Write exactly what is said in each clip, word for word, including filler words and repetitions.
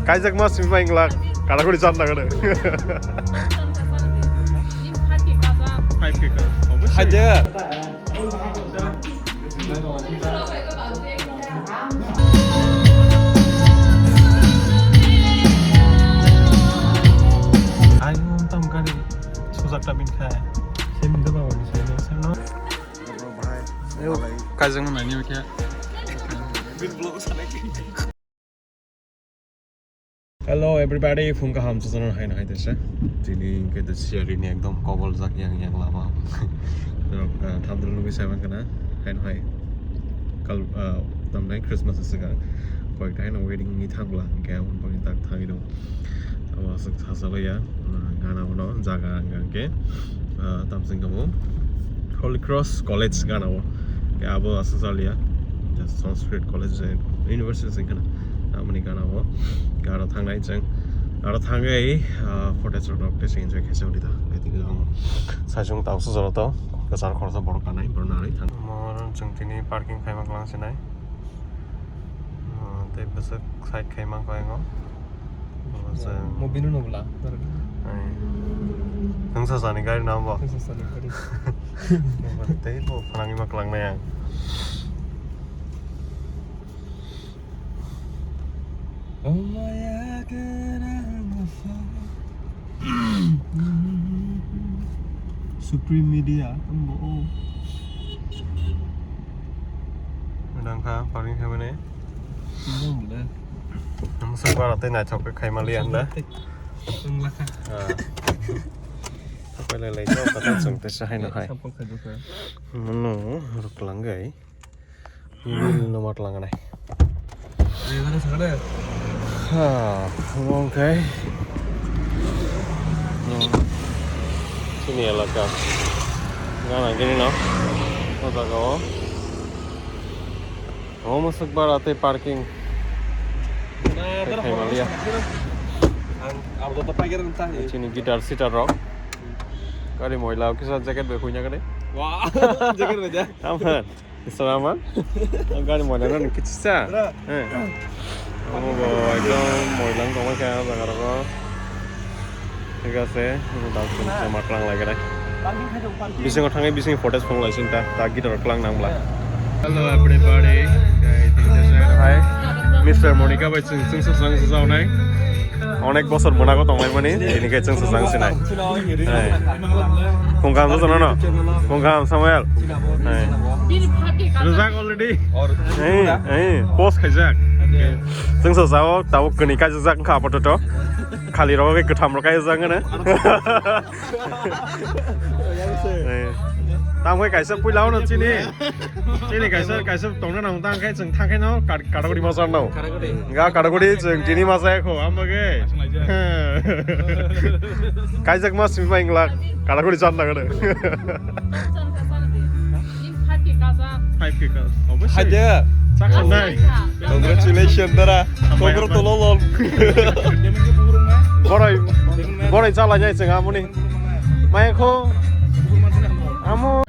Kaijak ma simi bai wngla, karagori chan nang ano. Five K ka. Obviously. Haja. Ayung tam kani sujak ta bin khai. Sem da ba wani sem no. Kaijak ma nani kya. Hello everybody, phung kaham chajana hai no hai tesa. Tini ke the siyari ni ekdom kobol jak yang yang lama. Norok, ah, thamdul nugwi sai mankana hai no hai. Kal, ah, tamnai Christmas ni swkang koi tai no wedding ni thangla hwnkhe aboni bagwi tak thangwi rw. Abo aswk sacha loya, ah, gana bono jaga hwnkha hwnkhe, ah, tamsing kamo Holy Cross College gana o. Hwnkhe abo aswk chaliya. Just Sanskrit College, eh, University sing khana. Aboni gana o. Aro thangnai chwng. Aro thangwi, ah, footage rok tei enjoy khaisa uli da. Hwnkhe tini ang saichung tausa jora to. Kwchar khoroksa borok kanai, borok narwi thang. Mo chwng tini parking khaima kwlang sinai. Ah, tei bwswk side khaima khaingo. Mo bini no bwla. Ai. Nwng sasani gari nang bo? Nwng sasani gari. Tei bo phanangwi ma kwlangnai ang. Oh my God, I'm a fan. Supreme Media, ambo. Nang kha, parking khaimani. Nwng bwla. Nwng swk bara tei naithok khe khaimali ang da. Nwng lakha. Ah. Thapai lai lai jao kata chwng tei sahai no hai. Sampol khai jokha. Mono rwklang gai. Mobil no matlang nai. Ayo, mana sana deh? Ha, omo khe. Hmm. Chini elaka. Gana gini no. O jaga o. Omo swk bara tei parking. Tei khaimaliya. Ang, ang, ang, ang, ang, ang, Chini guitar sitar rok. Gari moila kisa jacket bai khuina gani. Wah, jacket bai ja. Aman. Isra aman. Ang gari moila nang kichisa. Bra. Eh. Omo bo ekdom moila wng tongma khe jaga rogo. Thik ase, dal chum chum matlang lai gwnai. Bisingo thangwi bisingni footage phang lai sing ta, ta guitar klang nang bla. Hello everybody. Hi. Mister Monica bai chwng chwngsa chwngsa jawnai. Onek bosor mwnago tonglaimani, tini khe chwngsa chwngsinai. Hai. Kungkam sa no? Kungkam Samuel. Hai. Rijak already. Hai, hai, post khaijak. Chwngsa jao, tabuk kwnwi kaijak wngkha apatot. Khali rogo khe kwtham rok kaijak wngkha na. Eh, tamo kaisa puila ono chini. Chini kaisa, kaisa tongna nang tang khai chwng thang khai no, kar-, karaguri masa no. Karaguri. Ga karaguri chwng tini masa kho, amo ge. Kaijak mas mi maing lak, karaguri chan nang. Five K ka. Obviously. Haja. Chakha nai. Congratulations, dara. Kobro tololol. Borai, borai chala jai chwng amoni. Mai kho. Amo.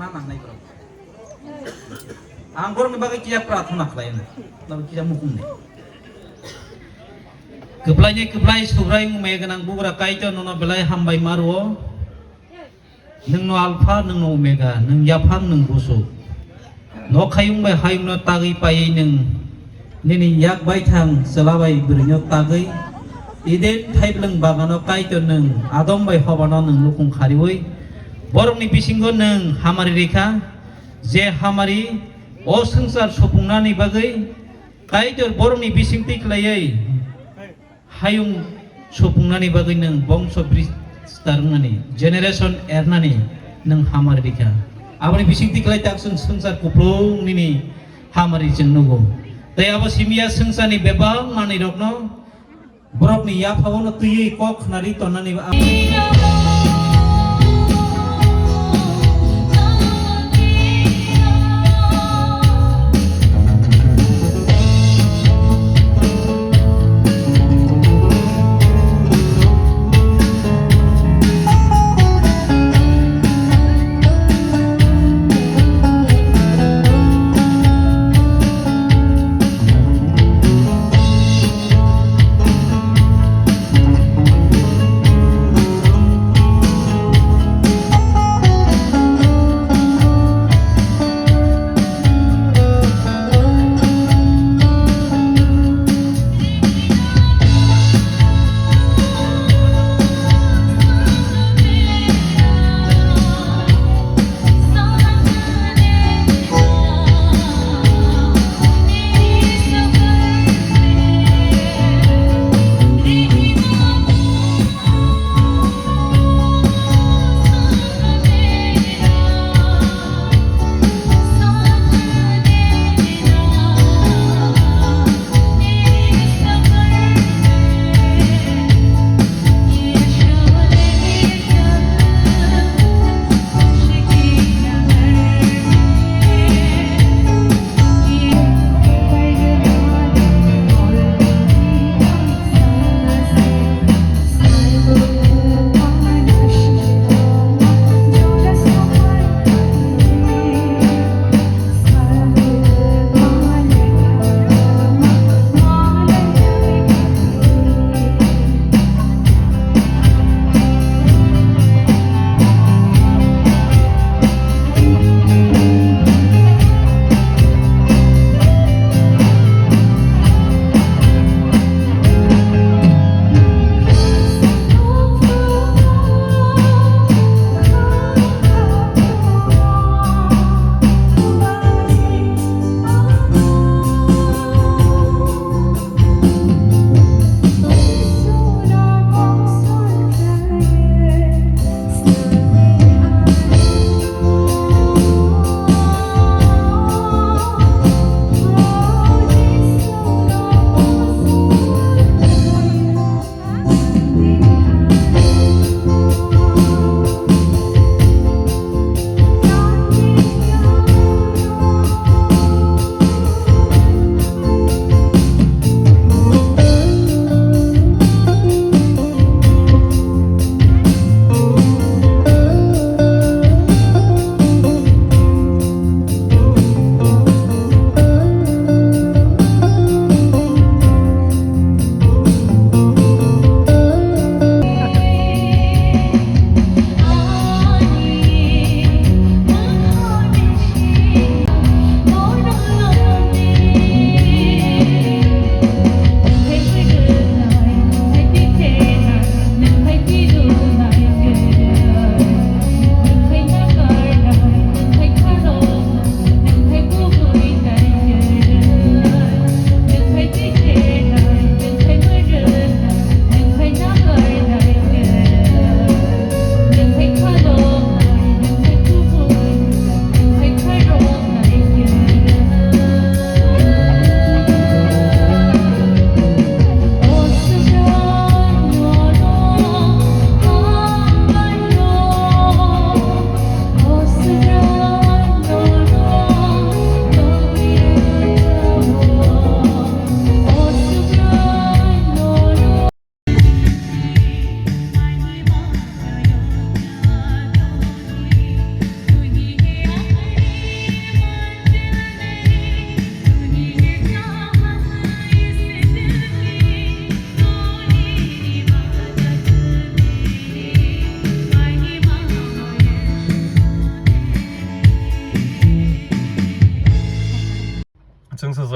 Ang nangnai borok. Ang borokni bagwi kisa prarthana khlaina. Nabo kisa mukhungni. Kwplaini kwplai Subrai wngmaya gwnang bugra Kaitor nono belai hambai ma rwo. Nwngno Alpha, nwngno Omega, nwng yaphang, nwng busu. Nok hayung bai hayungno tagwi paiwi nwng nini yak baithang chwla bai bwrwino tagwi Eden thaiblwng bagano Kaitor nwng Adam bai Hobano nwng nukhung khariwi borokni bisingo nwng hamari rikha, je hamari o swngchar supungnani bagwi Kaitor borokni bisingtwi khlaiwi hayung supungnani bagwi nwng bongso bistar wngnani, generation ernani nwng hamari rikha. Aboni bisingtwi khlai tak chwng swngchar kuplung nini hamari chwng nugo. Tei abo simi ya swngcharni bebak manwirokno borokni yaphao no twiwi kok khnari tonnani ba.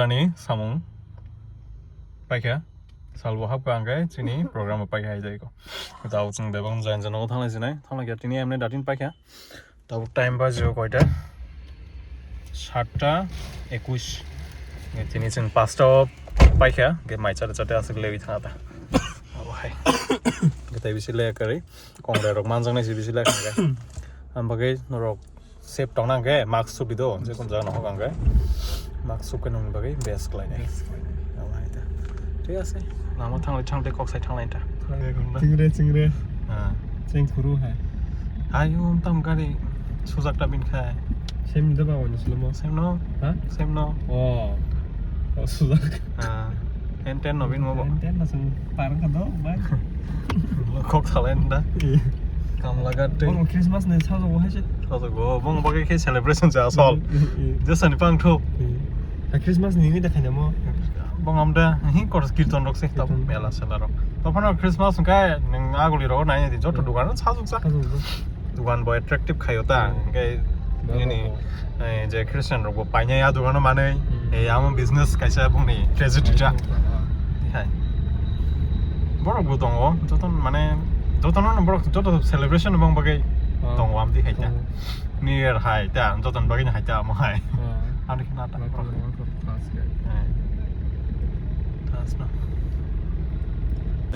Ni samung paikha, salbo hapkha hwnkhe chini program bo paikha hai jaiko. Tabuk chwng bebak jani jani nogo thanglai sinai, thanglai khe tini emne datin paikha. Tabuk time bajio koita? Satta ekush. Tini chwng pasta o paikha, hwnkhe mai chate chate aswk lewi thangkha ta. Abo hai. Hwnkhe tei bisi le kwrwi. Kongrai rok manjaknai se bisi lai kha hwnkhe. Ang bagwi norok safe tongna hwnkhe mask subi do, je kun jaga no hok hwnkhe. Mask sukhe nungni bagwi best khlainai. Thik ase. Lama thanglai thanglai kok sai thanglai ta. Chingre chingre. Ah. Cheng khuru hai. Hai um tam gari sujak ta bin khai. Sem da ba wani slomo. Sem no? Ha? Sem no? Oh. Oh, sujak. Ah. Enten no bin mo bo. Enten na sung parang ka do, bai. Kok salai da. Kam laga tei. Bong Christmas ni sajo bo hai se. Sajo go, bong bagwi khe celebration se asol. Jesa ni pang thu. Ha Christmas ni ni dekhai mo. Bong am da, hi kor kirton rok se, tab mela sela rok. Tophano Christmas hwnkhe nang aguli rok nai di joto dukan sajok sa. Sajok sa. Dugan bo attractive khaio ta, hwnkhe nini, eh, je Christian rok bo painai a dugano manwi, eh, amo business kaisa bongni tragedy ta. Hai. Borok bo tongo, joto mane, joto no borok joto celebration bong bagwi tongo amtwi hai ta. New Year hai ta, joto bagwi hai ta amo hai. Ano khe nata. Hai. Thas no.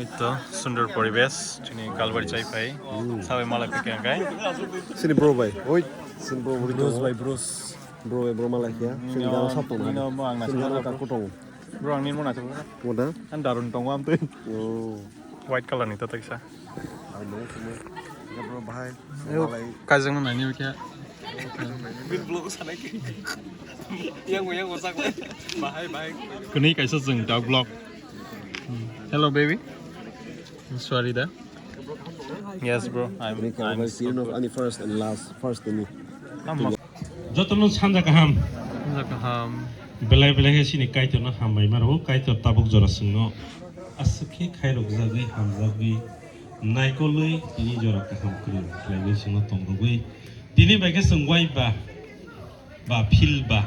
Eto sundor poribesh, chini kalbari chai phai. Sabai malai phikhe hwnkhe. Sini bro bai. Oi, sini bro bro. Bros bai bros. Bro bai bro malai kya. Sini gana sap tong. Nino mo ang nasi. Sini gana ta kutong. Bro ang nimo nasi. Moda? An darun tong am tui. Oh. White color ni ta taksa. Ang nong sini. Ya bro bahai. Ayo. Malai. Kajang nani kya? Bin vlog sana ki. Yang yang osak le. Bahai bahai. Kuni kaisa jeng da vlog. Hello baby. Sorry da. Yes, bro. I'm, I'm Ani first and last, first ini. Jotono sanja kaham. Sanja kaham. Belai belai khe sini Kaitorno hambai maro, Kaitor tabuk jora singno aswk khe khairok jagwi hamjagwi naikolwi tini jora kaham kwrwng khlaiwi singno tongrogwi tini bai khe chwng waiba ba phil ba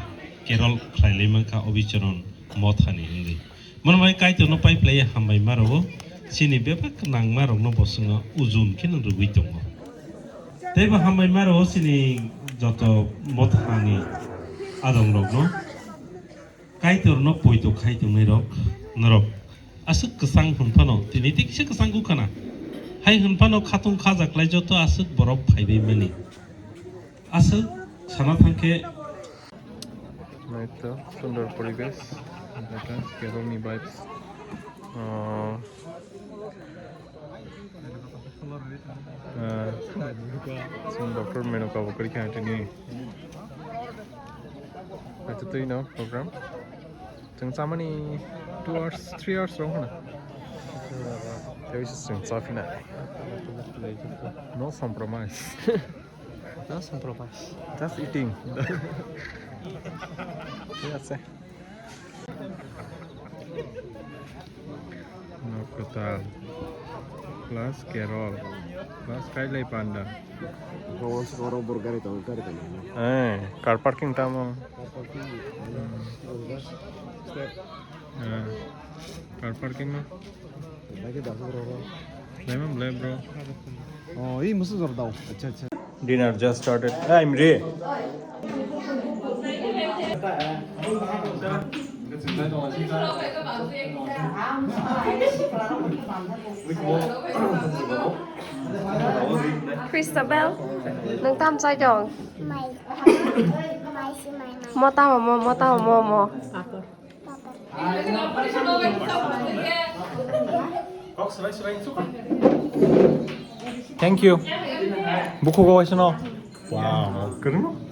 carol khlailai mankha Obicharan mothani wngwi. Mono bai Kaitorno pai phlaiya hambai maro, chini bebak nangma rokno bosongo ujun khe nang rwgwi tongo. Tei bo hambai maro chini joto mothani adong rokno Kaitorno poito khai tongnai rok norok aswk kwchang hwn phano tini tikse kwchang gukha na hai hwn phano khatung khajaklai joto aswk borok phaibai mani. Aswk sana thangkhe. Naito sundor poribesh, jata kerol ni vibes. Ah, ah, sundor poribesh kabo kari kha tini. Naito twi no program. Chwng chamani two hours, three hours rong hana. Tei se chwng chapina. No compromise. No compromise. Just eating. Thik ase. Nok kwtal. Plus carol. Plus kailai panda. Kawan sekarang bergari tahu gari tahu. Eh, car parking tamo. Car parking. Eh, car parking no. Lagi dah suruh orang. Memang boleh bro. Oh, ini musuh suruh tahu. Acha acha. Dinner just started. I'm ready. Christabel, nwng tam chai tong? Mai. Mai si mai mai. Mo tamo mo, mo tamo mo, mo. Thank you. Buku kau sino. Wow, keren.